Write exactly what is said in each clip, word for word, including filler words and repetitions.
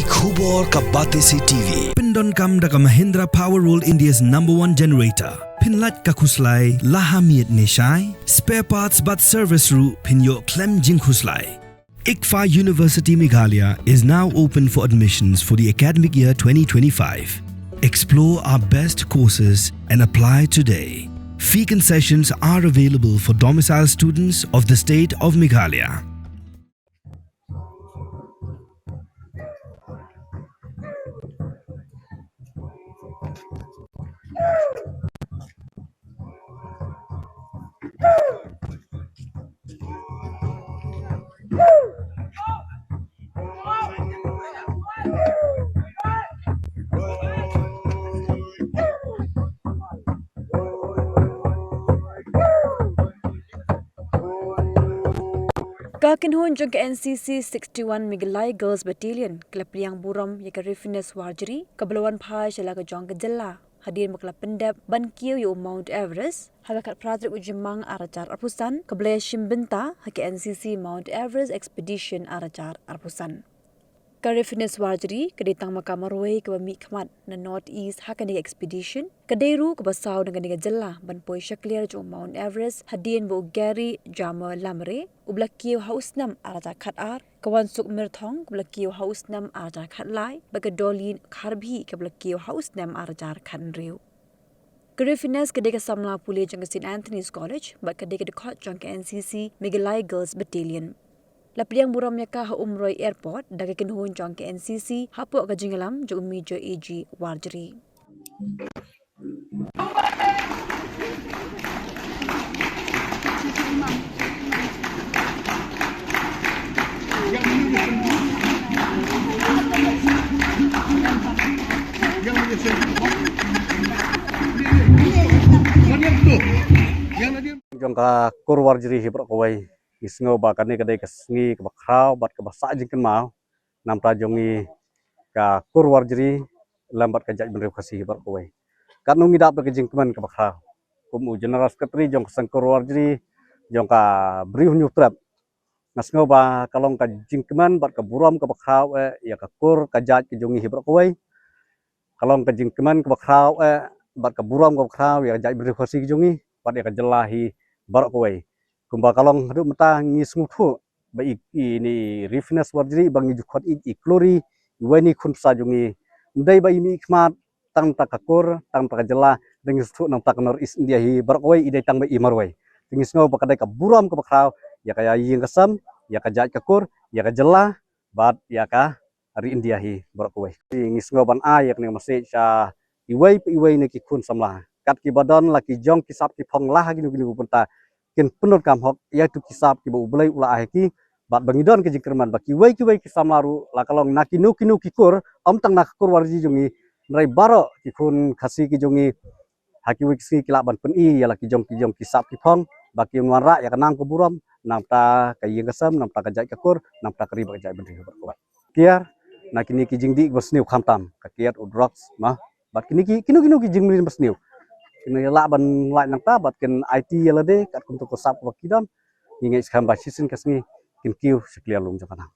Khubor ka Batesi T V. Pyndonkam da ka Mahindra Power World, India's number one generator. Pynlait ka khuslai la ha miet ne shai. Spare parts bad service ruh pynïoh khlem jingkhuslai. ICFAI University Meghalaya is now open for admissions for the academic year twenty twenty-five. Explore our best courses and apply today. Fee concessions are available for domicile students of the state of Meghalaya. Ka kynhun jong ka N C C sixty-one Meghalaya Girls Battalion ka la pdiang burom ïa ka Rifiness Warjri, kaba la wan phai sha la ka jong ka jylla hadien ba ka la pyndep ban kiew ïa u Mount Everest ha ka khatphra tarik u Jymmang arhajar arphew san, kaba la ïashim bynta ha ka N C C Mount Everest Expedition arhajar arphew san. Ka Rifiness Warjri ka dei tang ma ka marwei kaba mihkhmat na North East ha kane ka expedition. Ka dei ruh kaba saw na kane ka jylla ban poi sha kliar jong u Mount Everest hadien ba u Gary Jamer Lamre, uba la kiew ha u snem arhajar khatar, ka Wansuk Myrthong, kaba la kiew ha u snem arhajar khatlai, bad ka Dolly Kharbhi, kaba la kiew ha u snem arhajar khathynriew. Ka Rifiness ka dei ka samla pule jong ka Saint Anthony's College bad ka dei ka dkhot jong ka N C C Meghalaya Girls Battalion. La pdiang burom ïa ka ha Umroi Airport da ka kynhun jong ka N C C hapoh ka jingïalam jong u Major A G Warjri. Jong ka kur Warjri hi baroh kawei, ngi sngew ba kane ka dei ka sngi kaba khraw bad kaba sah jingkynmaw namta jong ngi ka kur Warjri lem bad ka jaitbynriew Khasi hi baroh kawei. Katno ngi dap da ka jingkmen kaba khraw. Kum u General Secretary jong ka seng kur Warjri jong ka Bri u Hynñiewtrep, nga sngew ba ka long ka jingkmen bad ka burom kaba khraw eh ïa ka kur ka jait ka jong ngi hi baroh kawei. Ka long ka jingkmen kaba khraw eh bad ka burom kaba khraw ïa ka jaitbynriew Khasi ka jong ngi bad ïa ka jylla hi baroh kawei. Kumba ka long haduh mynta ngi sngewthuh ba i, i ni Rifiness Warjri ba ngi ju khot i, i klur i, iwei na i khun bsa jong ngi. Ym dei ba i mihkhmat tang namta ka kur, tang namta ka jylla, te ngi sngewthuh namta ka North East India hi baroh kawei i dei tang ba i marwei. Te ngi sngew ba ka dei ka burom kaba khraw ïa ka ïing ka sem, ïa ka jait ka kur, ïa ka jylla bad ïa ka ri India hi baroh kawei. Ngi sngew ban ai ïa kane ka message sha iwei pa iwei na ki khun samla, kat kiba don la ki jong ki sap ki phong la ha kino kino ki bynta, kin pyndonkam hok ïa kito ki sap kiba U Blei u la ai ha ki. Bad ba ngi don ka jingkyrmen ba kiwei kiwei ki samla ruh, la ka long na kino kino ki kur, ym tang na ka kur Warjri jong ngi, hynrei baroh ki khun Khasi ki jong ngi ha kiwei ki sngi ki lah ban pyni ïa la ki jong ki jong ki sap ki phong ba kin wanrah ïa ka nam ka burom namta ka ïing ka sem, namta ka jait ka kur, namta ka ri bad ka jaitbynriew baroh kawei. Kiar na kine ki jingdih basniew khamtam, ka kiad u drugs ma, bad kine ki, kino kino ki jingmlien basniew. Kine lah ban lait nangta bad kin aiti ïa lade katkum tu ka sap kaba ki don. Ngi ngeit skhem ba shisien ka sngi kin kiew sha kliar lum jong ka nam.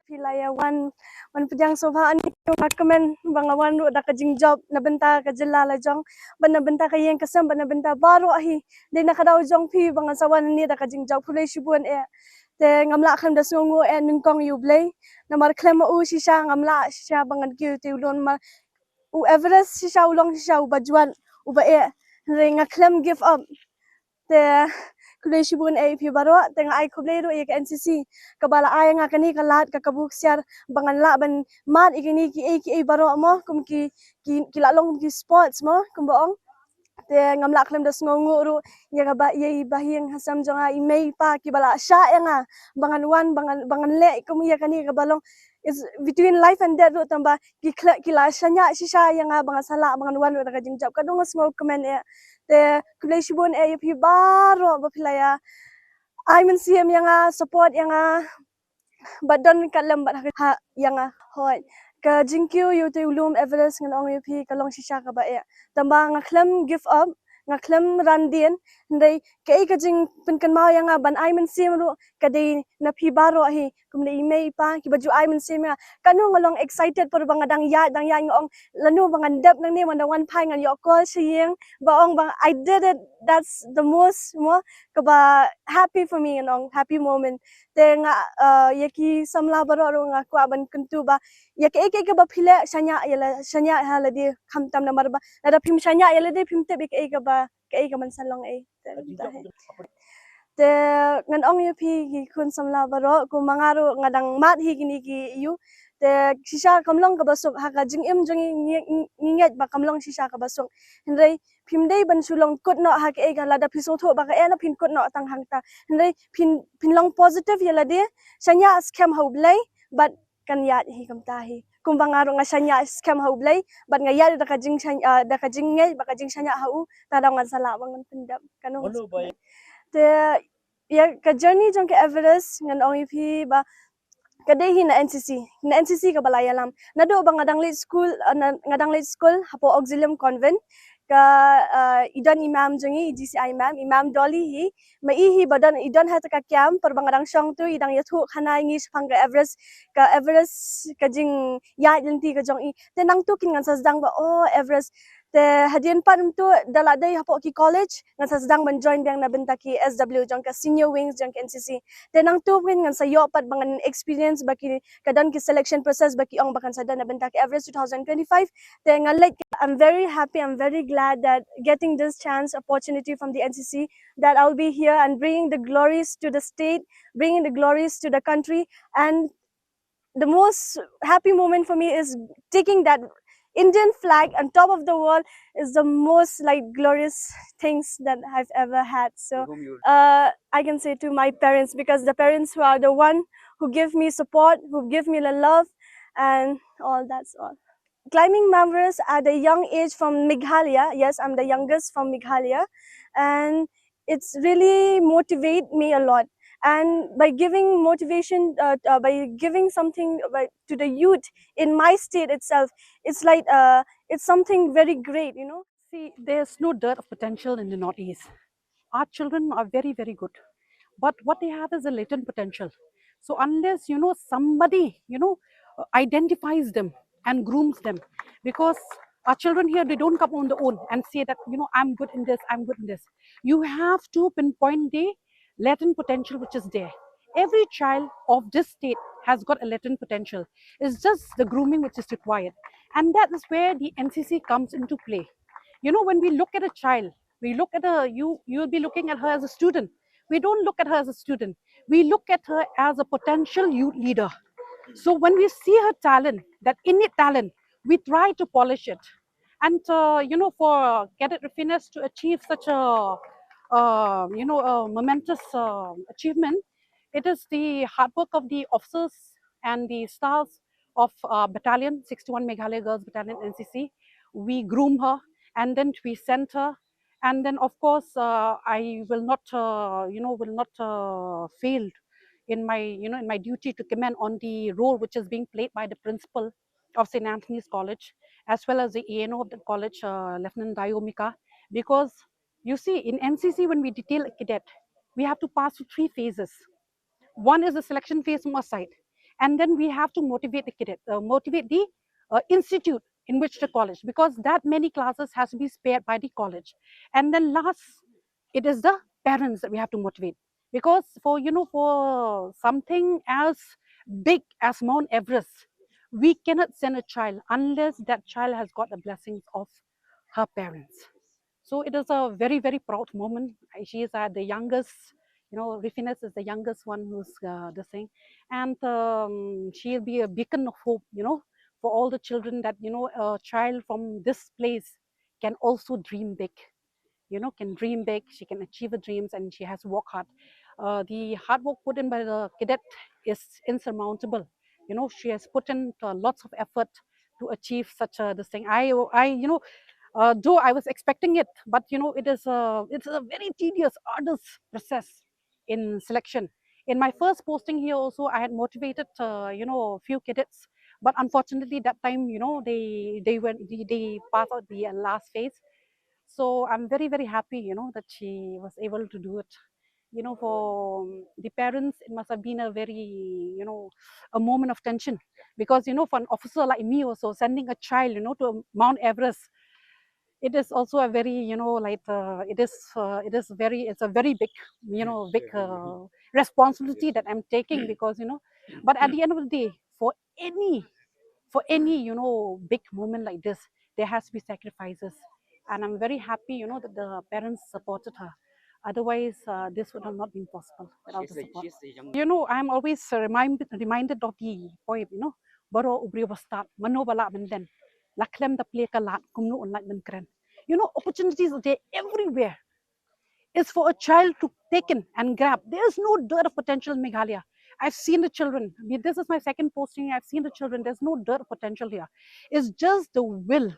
Phi la ïa wan, wan pdiang sngewbha, ani nga kmen ba nga wan ruh da ka jingjop na bynta ka jylla la jong bad na bynta ka ïing ka sem bad na bynta baroh hi. Dei na ka daw jong phi ba ngan sa wan hangne da ka jingjop. Khublei shibun eh. Te ngam lah khlem da sngewnguh eh nyngkong ïa U Blei, namar khlem ma u shisha ngam lah shisha ba ngan kiew te u lum, namar u Everest shisha u long shisha uba jwat, uba eh. Hynrei nga khlem give up. Te khublei shibun eh ïa phi baroh, te nga ai khublei ruh ïa ka N C C kaba la ai ïa nga kane ka lad, ka kabu ksiar ba ngan lah ban mad ïa kine kiei kiei baroh mo, kum ki, ki, ki la long kum ki sports mo, kumba ong. Te ngam lah khlem da sngewnguh ruh ïa kaba, ïa i bahaïing hasem jong nga, i mei i pa kiba la shah ïa nga ba ngan wan, ba ngan, ba ngan leh kum ïa kane kaba long, it's between life and death ruh, tangba ki khleh, ki la shaniah shisha ïa nga ba nga sa lah ba ngan wan ruh da ka jingjop. Ka dang nga sngewkmen eh. Te khublei shibun eh ïa phi baroh ba phi la ïa ai mynsiem ïa nga, support ïa nga, bad don ryngkat lem bad ha, ha ïa nga. Hooid, ka jingkiew ïa utei u lum Everest ngan ong ïa phi ka long shisha kaba eh. Tangba nga khlem give up, nga khlem ran dien, hynrei Kaei ka jingpynkynmaw ïa nga ban ai mynsiem ruh ka dei na phi baroh hi, kumne i mei i pa kiba ju ai mynsiem ïa nga. Kano nga long excited por ba nga dang ïaid dang ïaid nga ong lano ba ngan dep nangne, man da wan phai ngan ïoh call sha ïing ba ong ba I did it. That's the most mo kaba happy for me, ngan ong happy moment. Te nga, uh, ïa ki samla baroh ruh nga kwah ban kyntu ba ïa kaei kaei kaba phi leh shaniah ïa la, shaniah ha lade, khamtam namar ba lada phim shaniah ïa lade phim tip ïa kaei kaba, kaei ka ban sa long ei. Te ngan ong ïa phi ki khun samla baroh, kumba nga ruh nga dang mad hi kine ki ïu. Te shisha kam long kaba suk ha ka jingim jong ngi, ngi, ngi, ngi ngeit ba kam long shisha kaba suk. Hynrei phim dei ban shu long kut noh ha kaei ka, lada phi sngewthuh ba kaei na phin kut noh tang hangta. Hynrei phin, phin long positive ïa lade, shaniah skhem ha U Blei bad kan ïaid hi kumta hi. Kumba nga ruh nga shaniah skhem ha U Blei bad nga ïaid da ka jingshaniah, ah, da ka jingngeit bad ka jingshaniah ha u, ta dang ngan sa lah ba ngan pyndep. Kano nga suk. Te ïa ka journey jong ka Everest ngan ong ïa phi ba ka dei hi na N C C, na N C C kaba la ïalam. Naduh ba nga dang leit school, ah, na, nga dang leit school hapoh Auxilium Convent, ka, ah, i don i mam jong ngi, i G C I mam, i mam Dolly hi, ma i hi ba don, i don ha kata ka camp por ba nga dang shong tu, i dang ïathuh khana ïa ngi shaphang ka Everest, ka Everest ka jingïaid lynti ka jong i. Te nangtu kin ngan sa sdang ba, oh, Everest. Te hadien pat myntu da la dei hapoh ki college ngan sa sdang ban join biang na bynta ki S W jong ka senior wings jong ka N C C. Te nangtu kin ngan sa ïoh pat ba ngan experience ba ki, ka don ki selection process ba ki ong ba kan sa don na bynta ka Everest two thousand twenty-five. Te nga leit, I'm very happy, I'm very glad that getting this chance, opportunity from the N C C, that I'll be here and bringing the glories to the state, bringing the glories to the country, and the most happy moment for me is taking that Indian flag on top of the wall is the most, like, glorious things that I've ever had. So, uh, I can say to my parents, because the parents who are the one who give me support, who give me the love, and all, that's all. Climbing Mount Everest at a young age from Meghalaya. Yes, I'm the youngest from Meghalaya, and it's really motivate me a lot. And by giving motivation, uh, uh, by giving something, uh, by, to the youth in my state itself, it's like, uh, it's something very great, you know. See, there's no dearth of potential in the Northeast. Our children are very, very good. But what they have is a latent potential. So unless, you know, somebody, you know, uh, identifies them and grooms them, because our children here, they don't come on their own and say that, you know, I'm good in this, I'm good in this. You have to pinpoint the latent potential which is there. Every child of this state has got a latent potential. It's just the grooming which is required. And that is where the N C C comes into play. You know, when we look at a child, we look at a, you, you'll be looking at her as a student. We don't look at her as a student. We look at her as a potential youth leader. So when we see her talent, that innate talent, we try to polish it. And, uh, you know, for Cadet Rufiness to achieve such a, uh, you know, a momentous, uh, achievement, it is the hard work of the officers and the staffs of, uh, Battalion sixty-one, Meghalaya Girls Battalion, N C C. We groom her, and then we send her. And then, of course, uh, I will not, uh, you know, will not, uh, fail in my, you know, in my duty to commend on the role which is being played by the principal of Saint Anthony's College, as well as the E N O of the college, uh, Lieutenant Dayomika, because you see, in N C C, when we detail a cadet, we have to pass through three phases. One is the selection phase from our side, and then we have to motivate the cadet, uh, motivate the, uh, institute in which the college, because that many classes has to be spared by the college, and then last, it is the parents that we have to motivate, because for, you know, for something as big as Mount Everest, we cannot send a child unless that child has got the blessings of her parents. So it is a very, very proud moment. She is, uh, the youngest, you know, Rufiness is the youngest one who's, uh, this thing. And, um, she'll be a beacon of hope, you know, for all the children, that, you know, a child from this place can also dream big, you know, can dream big, she can achieve her dreams, and she has worked hard. Uh, the hard work put in by the cadet is insurmountable. You know, she has put in, uh, lots of effort to achieve such a, this thing. I, I, you know, uh, though I was expecting it, but, you know, it is a, it's a very tedious, arduous process in selection. In my first posting here also, I had motivated, uh, you know, few cadets, but unfortunately that time, you know, they, they went, they, they passed out the, uh, last phase. So I'm very, very happy, you know, that she was able to do it. You know, for um, the parents, it must have been a very, you know, a moment of tension, because, you know, for an officer like me also, sending a child, you know, to Mount Everest, it is also a very, you know, like, uh, it is, uh, it is very, it's a very big, you know, big uh, responsibility that I'm taking, because, you know, but at the end of the day, for any, for any, you know, big moment like this, there has to be sacrifices. And I'm very happy, you know, that the parents supported her. Otherwise, uh, this would have not been possible without the support. You know, I'm always uh, remind, reminded of the poem, you know, "Baroh u briew ba stad, mano ba lah ban den, la khlem da plie ka lad, kumno un lah ban kren." You know, opportunities are there everywhere. Is for a child to take in and grab. There is no dearth of potential in Meghalaya. I've seen the children. I mean, this is my second posting. I've seen the children. There's no dearth of potential here. It's just the will,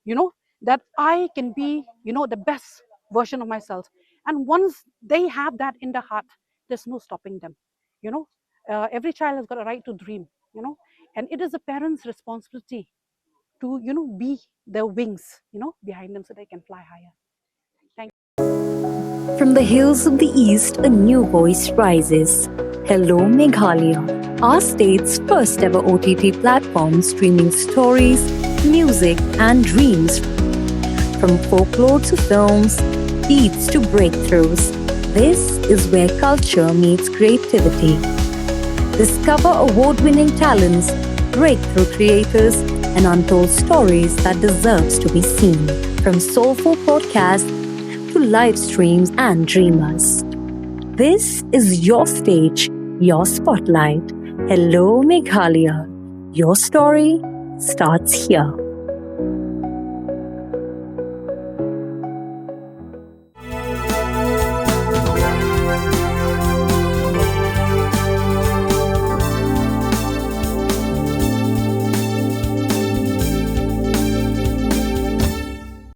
you know, that I can be, you know, the best version of myself. And once they have that in the heart, there's no stopping them. You know, uh, every child has got a right to dream, you know, and it is the parents' responsibility to, you know, be the wings, you know, behind them so they can fly higher. From the hills of the East, a new voice rises. Hello Meghalaya, our state's first ever O T T platform streaming stories, music, and dreams. From folklore to films, beats to breakthroughs, this is where culture meets creativity. Discover award winning talents, breakthrough creators, and untold stories that deserves to be seen. From soulful podcasts to live streams and dreamers. This is your stage, your spotlight. Hello Meghalaya. Your story starts here.